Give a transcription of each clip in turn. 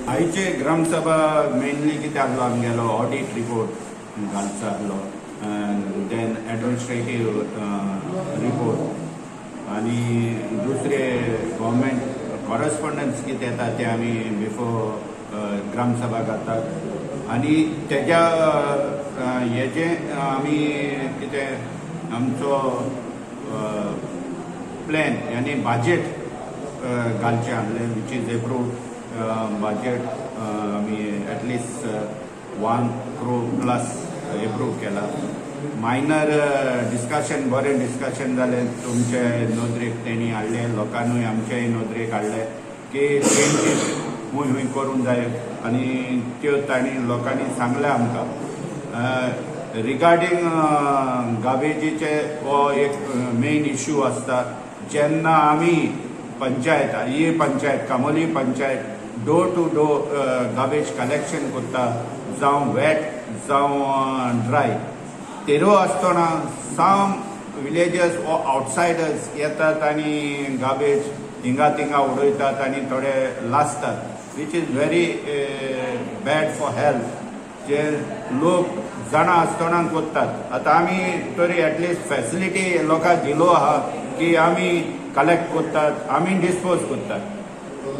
आयचे ग्रामसभा मेनली कितें आहलो आमगेलो ऑडिट रिपोर्ट घालचो आहलो, then administrative report आनी दुसरे गव्हर्मेंट कॉरस्पॉन्डन्स कितें येता ते आमी बिफोर ग्रामसभा घालतात. आनी तेज्या हेजें आमी कितें आमचो प्लॅन यानी बजेट घालचें आहलें, which is approve budget. आमी at least 1 crore plus approve केला. मायनर डिस्कशन, बरें डिस्कशन जालें. तुमचे नदरेक तेणी हाडलें, लोकांनूय आमच्याय नदरेक हाडलें की चेंजीस खूंय खूंय करूंक जाय आनी त्यो तांणी लोकांनी सांगलें आमकां. रिगार्डींग गार्बेजीचे, हो एक मेन इश्यू आसता. जेन्ना आमी पंचायत, ही panchayat कामोली panchayat, door to door garbage collection करता, जावं वेट जावं ड्राय, तेरो आसतना सम विलेजर्स वो आउटसायडर्स येतात आनी गार्बेज हिंगा थिंगा उडयतात आनी थोडे लासतात, which is very bad for health, जे लोक जाणा आसतना करतात. आतां आमी तरी एटलिस्ट फॅसिलिटी लोकांक दिलो आहा की आमी कलेक्ट करतात, आमी डिस्पोज करतात,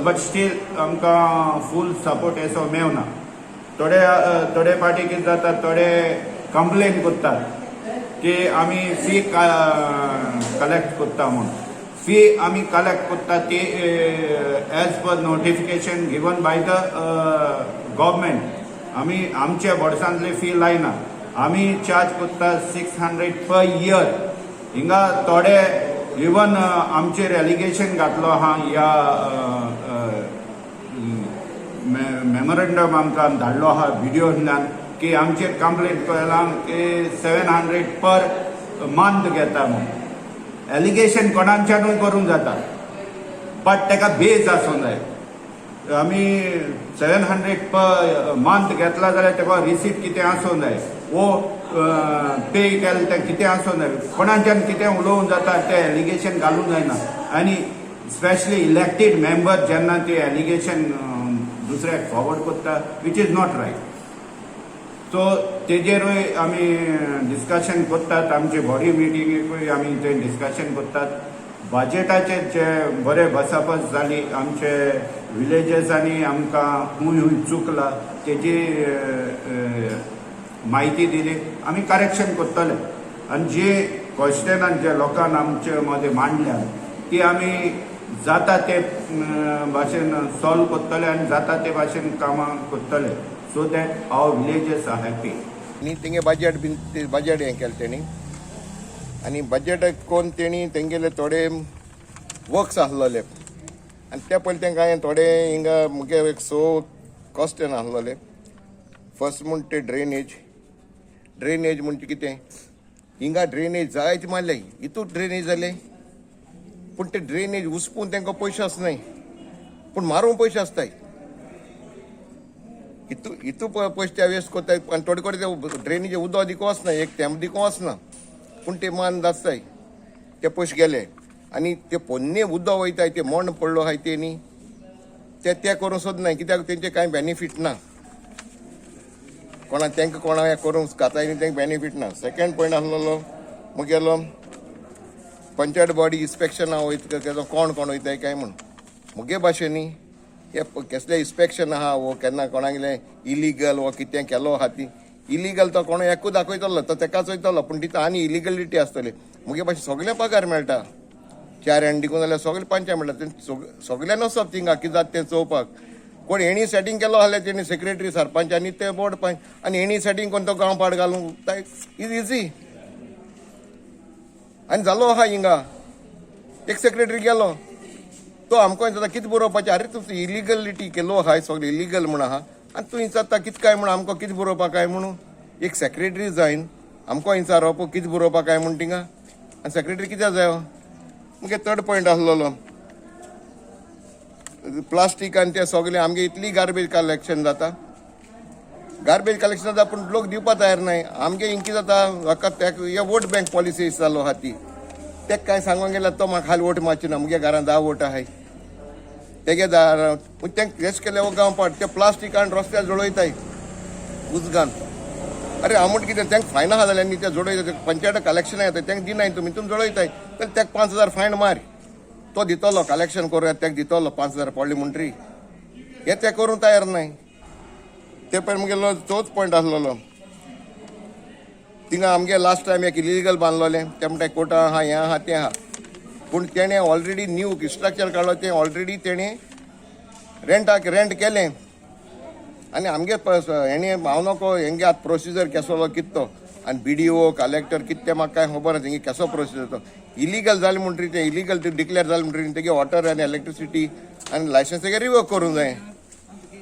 बट स्टील आमकां फूल सपोर्ट असो मेवना. थोडे थोडे फावटी कितें जाता, थोडे कंप्लेन करतात की आमी फी कलेक्ट करता म्हूण. फी आमी कलेक्ट करता ती as per notification given by the government. आमी आमच्या बोर्सांतली फी लायना. आमी चार्ज करता 600 पर इयर. हिंगा थोडे इवन आमचेर एलिगेशन घातलो आहा, ह्या मेमोरेंडम आमकां धाडलो आहा विडियोंतल्यान की आमचेर कंप्लेंट केलां की 700 पर मंथ घेता म्हूण. एलिगेशन कोणाच्यानूय करूंक जाता, बट ताका बेज आसूंक जाय. आमी 700 पर मंथ घेतला जाल्यार ताका रिसीट कितें आसूंक जाय, वो पे केलें तें कितें आसूंक जाय. कोणाच्यान कितें उलोवंक जाता, तें एलिगेशन घालूंक जायना. आनी स्पेशली इलेक्टेड मेंबर जेन्ना ते एलिगेशन दुसऱ्याक फॉरवर्ड करता, which is not right. So तेजेरूय आमी डिस्कशन करतात. आमचे बॉडी मिटिंगेकूय आमी ते डिस्कशन करतात. बजेटाचेर जे बरे बसाबस जाली, आमचे विलेजर्सांनी आमकां खूंय खूंय चुकला तेजी म्हायती दिली. आमी करेक्शन करतले आनी जी क्वेश्चनां जे लोकांक आमचे मदें मांडल्या ती आमी जाता ते भाशेन सॉल्व करतले आनी जाता ते भाशेन कामां करतले, so that our villagers are happy. आनी तेंगे बजेट बीन ते बजेट हें केलें तेणी आनी बजेट कोन्न तेणी तेंगेले थोडे वर्क्स आसलोले आनी ते पयलीं तेंकां हांवें थोडे हिंगा मुगे एक स क्वेश्चन आसलोले. फर्स्ट म्हण ते ड्रेनेज. ड्रेनेज म्हणजे कितें, हिंगा ड्रेनेज जायते मारले, हितून ड्रेनेज जाले, पूण ते ड्रेनेज उसपून तेंकां पयशे आसनाय, पूण मारूंक पयशे आसताय. हितू हितू पयशे ते वेस्ट करताय आनी थोडे कडेन ते ड्रेनीचे उदक दिको वचना, एक तेंप दिको वचना, पूण ते मान आसताय, ते पयशे गेले. आनी ते पोन्ने उदक वयताय, ते मण पडलो आहाय ते न्ही, ते ते करूंक सोदनाय, कित्याक तेंचे कांय बेनिफीट ना कोणा, तेंकां कोणा हें करूंक घाताय न्ही, तेंकां बेनिफीट ना. सेकंड पॉयंट आसलेलो मुगेलो, पंचायत बॉडी इन्स्पेक्शना वयता, कोण कोण वयताय काय म्हूण. मुगे भाशेन न्ही, हे केसलें इन्स्पेक्शन आहा वो केन्ना कोणागेलें इलिगल वो कितें केलो आहा, ती इलिगल तो कोण एकूच दाखयतलो, तो तेकाच वयतलो, पूण तितून आनी इलिगलिटी आसतली. मुगे भाशेन सगळें पगार मेळटा, चार एंड दिकून जाल्यार सगळे पंचायत मेळटा. सगळ्यां वचप थिंगा, कितें जाता तें चोवपाक. कोण हेणी सेटींग केलो जाल्यार तेणी सेक्रेटरी सरपंच आनी ते बोर्ड पंच आनी हेणी सेटींग करून तो गांव पाड घालूंक is easy. आनी जालो आहा, हिंगा एक सेक्रेटरी गेलो, तो आमकां विचारता कितें बरोवपाचें. अरे, तूं इलिगलिटी केलो आहाय, सगळें इलिगल म्हूण आहा आनी तूं विचारता कितें काय म्हूण, आमकां कितें बरोवपाक काय म्हणून. एक सेक्रेटरी जायन आमकां विचारप कितें बरोवपाक काय म्हूण थिंगा, आनी सेक्रेटरी कित्याक जायो? मुगे थर्ड पॉयंट आसलेलो, प्लास्टीक आनी ते सगळें. आमगे इतली गार्बेज कलेक्शन जाता, गार्बेज कलेक्शन जाता, पूण लोक दिवपा तयार नाय. आमगे हिंग कितें जाता, हाका तेका हे वोट बँक पॉलिसी जालो आहा ती. तेका कांय सांगोंक गेल्यार तो म्हाका खाली वोट मारची ना, मुगे घरान 10 वोट आहाय. तेगे दार तें हेच केले गांव पाट ते प्लास्टीक आनी रस्त्यार जळयताय उजगान. अरे हांव म्हणटा कितें, तांकां फायन आहा जाल्यार न्ही ते जोडयता. पंचायत कलेक्शन येता, तांकां दिनाय तुमी, तुमी जळयताय जाल्यार ताका 5,000 फायन मार. तो दितलो कलेक्शन करून, ताका दितलो 5,000 पडले म्हणटरी. हे ते करूंक तयार नाय. ते पळय मुगेलो चवथ पॉयंट आसलेलो. थिंगा आमगे लास्ट टायम एक इलिगल बांदलोलें. ते म्हणटा कोर्टा आहा, हें आहा, तें आहा, पूण तेणें ऑलरेडी न्यू स्ट्रक्चर काडलो. तें ऑलरेडी तेणें रेंटाक रेंट केलें. आनी आमगे हेणें हांव नको हेंगे आतां प्रोसिजर केसो कित तो आनी बीडीओ कलेक्टर कित तें म्हाका कांय खबर ना. तेंगे केसो प्रोसिजर तो. इलिगल जालें म्हणटरी तें इलिगल डिक्लेर जालें म्हणटरी तेगे वॉटर आनी इलेक्ट्रिसिटी आनी लायसन्स तेगे रिवोक करूंक जाय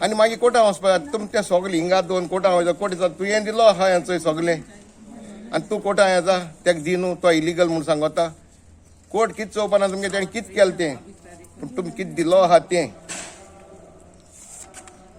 आनी मागीर कोर्टां वचपाक. तुम तें सगलें हिंगा दोन कोर्टां वयता. कोर्ट दिता, तुवें दिलो आहा हेंचो सगलें आनी तूं कोर्टां येता, तेका दी न्हू, तो इलिगल म्हूण सांगता. कोर्ट कित चोवपाना तुमगे तेणें कित केलें तें, पूण तुमी कित दिलो आहा तें.